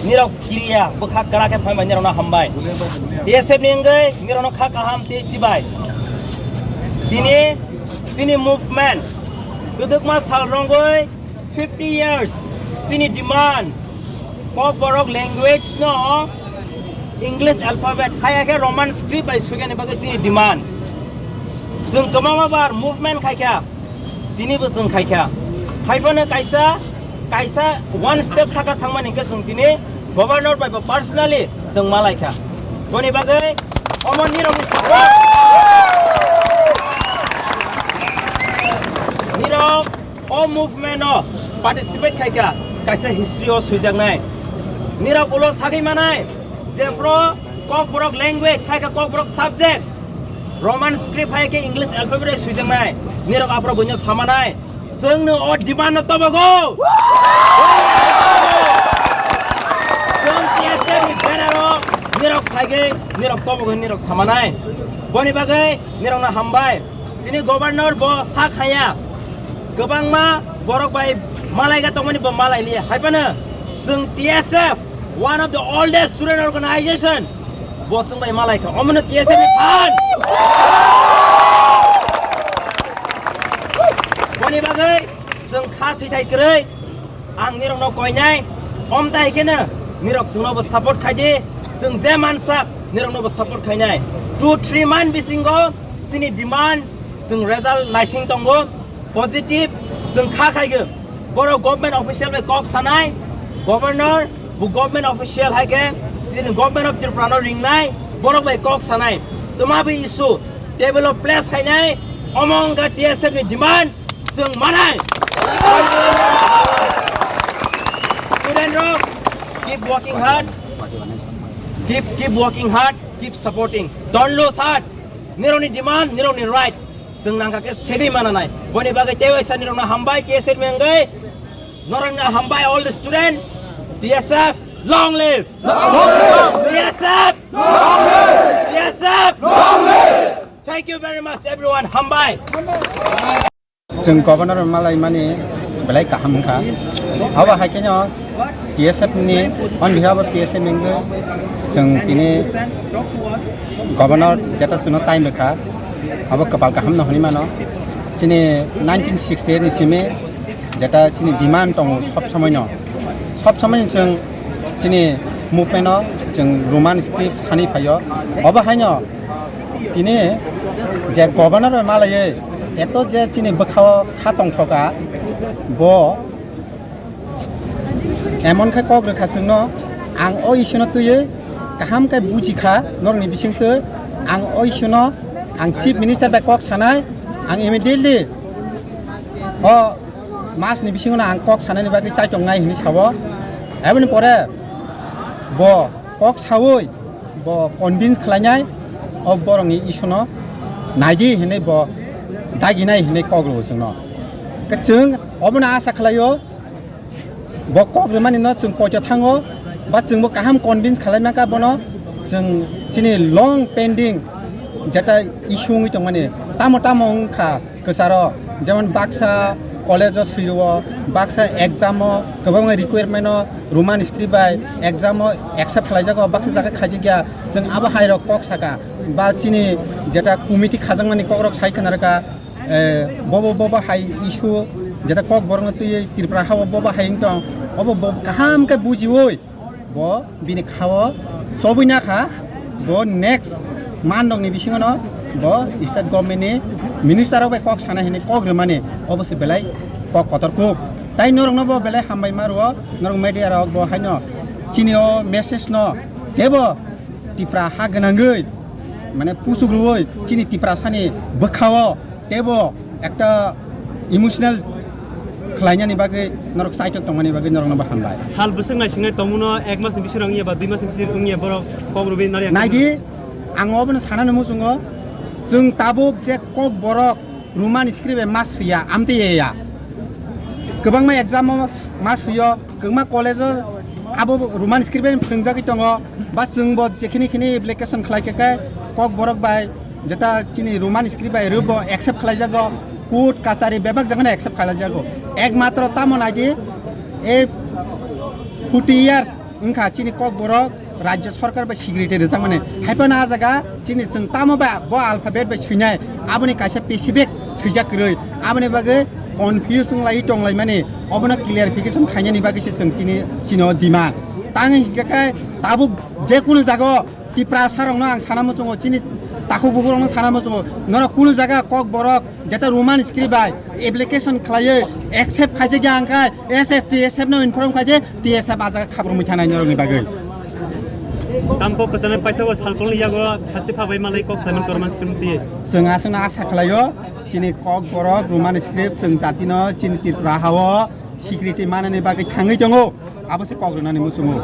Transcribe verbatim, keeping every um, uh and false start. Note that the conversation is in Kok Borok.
Nirok kiriya bwkha kwrak khe phai bai nirokno hambai. T S F ni wngwi nirokno kha kaham tei chibai. Tini chini movement kwdwkma sal rwngwi fifty years chini demand Kokborok language no English alphabet haya khe Roman script bai swigani bagwi chini demand. Chwng kwbangma bar movement khaikha. Tinibo chwng khaikha. Haiphano kaisa, kaisa one step saka thangmani hwnkhe chwng tini governor bai bo personally chwng malaikha. Boni bagwi omo nirokni support. Nirok o movement o participate khaikha, kaisa history o swijaknai. Nirok ulo sagwi manai, jephru Kokborok language, hai khe Kokborok subject, Roman script hai khe English alphabet bai swijaknai, nirok aphuru buino samanai, chwngno o demand no tobogo. Chwng T S F ni banner o nirok phaigwi nirok tobogo nirok samanai. Boni bagwi nirokno hambai. Tini governor bo sa khaya. Kwbangma borok bai malaiga tongmani bo malai liya. Haiphano chwng T S F, one of the oldest student organization, bo chwng bai malai kha. Omono T S F ni phan. Boni bagwi chwng kha thwi thai kwrwi ang nirokno koinai. Omtai kheno nirok chwngno bo support khai di. Chwng je mansak nirokno bo support khainai. Two three month bisingo chini demand chwng result naising tongo. Positive chwng kha khaigwi. Borok government official bai kok sanai, governor, bo government official hai khe chini government of Tripura no ringnai, borok bai kok sanai. Tuma bo issue table o place khainai, omo wngkha T S F ni demand, chwng manai. Student rok, keep working hard, keep, keep working hard, keep supporting, don't lose heart. Nirokni demand, nirokni right. Chwng nangkha khe segwi mananai. Boni bagwi tei waisa nirokno hambai, T S F ni wngwi. Norokno hambai all the student. T S F, long live! Long live! T S F! Long live! T S F! Long live! Thank you very much everyone. Hambai. Chwng governor malaimani belai kaham wngkha. Abo hai kheno T S F ni, on behalf of T S F ni wngwi chwng tini governor jeta chwngno time rwkha, abo kwpal kaham no hwnwi mano. Chini nineteen sixty eight ni simi jeta chini demand tongo sob somoi no, sob somoi no chwng chini movement no chwng Roman script sani phaio. Obo haino tini je governor bai malaiwi eto je chini bwkhao kha tongthoka, bo emon khe kok rwkha chwngno, ang o issue no twiwi kaham khe buji kha norokni bisingtwi. Ang o issue no ang chief minister bai kok sanai, ang immediately o mas ni bisingo no ang kok sanani bagwi chaitongnai hinwi sao. Aboni pore bo kok saui bo convince khlainai, o borokni issue no naidi hinwi bo daginai hinwi kok rwo chwngno. Khe chwng obono asa khlaio, bo kok rwmani no chwng poito thango, ba chwngbo kaham convince khlai mankha bono. Chwng chini long pending jeta issue wngwi tongmani, tamo tamo wngkha kwcharo, jemon baksa college o swi rwo, baksa exam o kwbangma requirement o Roman script bai exam o accept khlaijago, baksa jaga khaijakya. Chwng abo hai rok kok saka, ba chini jeta committee khajakmani kok rok sai khna rwkha, eh, bobo bobo hai issue, jeta kok borokno twi Tripura hao bobo hai wng tong, obo bo kaham khe bujiwi bo bini khao chobwi na kha, bo next man rokni bisingo no bo state government ni minister rok bai kok sana hinwi kok rwmani, obo se belai kok kotor kuk. Tai norokno bo belai hambai ma rwo, norok media rok bo haino chini o message no tebo Tipra ha gwnangwi mane puchuk rwui chini Tiprasani bwkhao teibo ekta emotional khlainani bagwi norok chaitok tongmani bagwi norokno bo hambai. Sal bwswk naisingnai tongmano ek masni bising wngya ba dui masni bising wngya borok kok rwui nari. Naidi, ang obono sanani muchungo, chwng tabuk je kok borok Roman script bai ma swiya, amtwi ya. Kwbangma exam o ma swiyo, kwbangma college o abo Roman script bai phwrwngjagwi tongo. Ba chwngbo jekhini khini application khlai khe, khe kok borok bai jeta chini Roman script bai rwbo accept khlaijago, court kachari bebak jagano accept khlaijago. Ekmatro tamo naidi, ei Forty years wngkha chini Kokborok Rajya Sarkar bai secretary rijak mani. Haiphano ah jaga chini chwng tamo ba bo alphabet bai swinai, aboni kaisa specific swijak kwrwi, aboni bagwi confuse wnglai tonglaimani, obono clarification khainani bagwi se chwng tini chini o demand. Tang hingkha khe tabuk je kunu jaga o Tiprasa rokno ang sana muchungo, chini takhuk bukhuk rokno sana muchungo, norok kunu jaga Kokborok jeta Roman script bai application khlaiwi accept khaijak ya hwnkhe S S T S F no inform khaijak, T S F a jaga khabrumwi thanai norokni bagwi. Tamkok kwchangni paithago salkolni yago hasti phabai malai kok saimon korman script di. Chwng aswkno asa khlaio, chini Kokborok Roman script chwng jatino chini Tripura hao security manani bagwi thangwi tongo, abo se kok rwnani muchungo.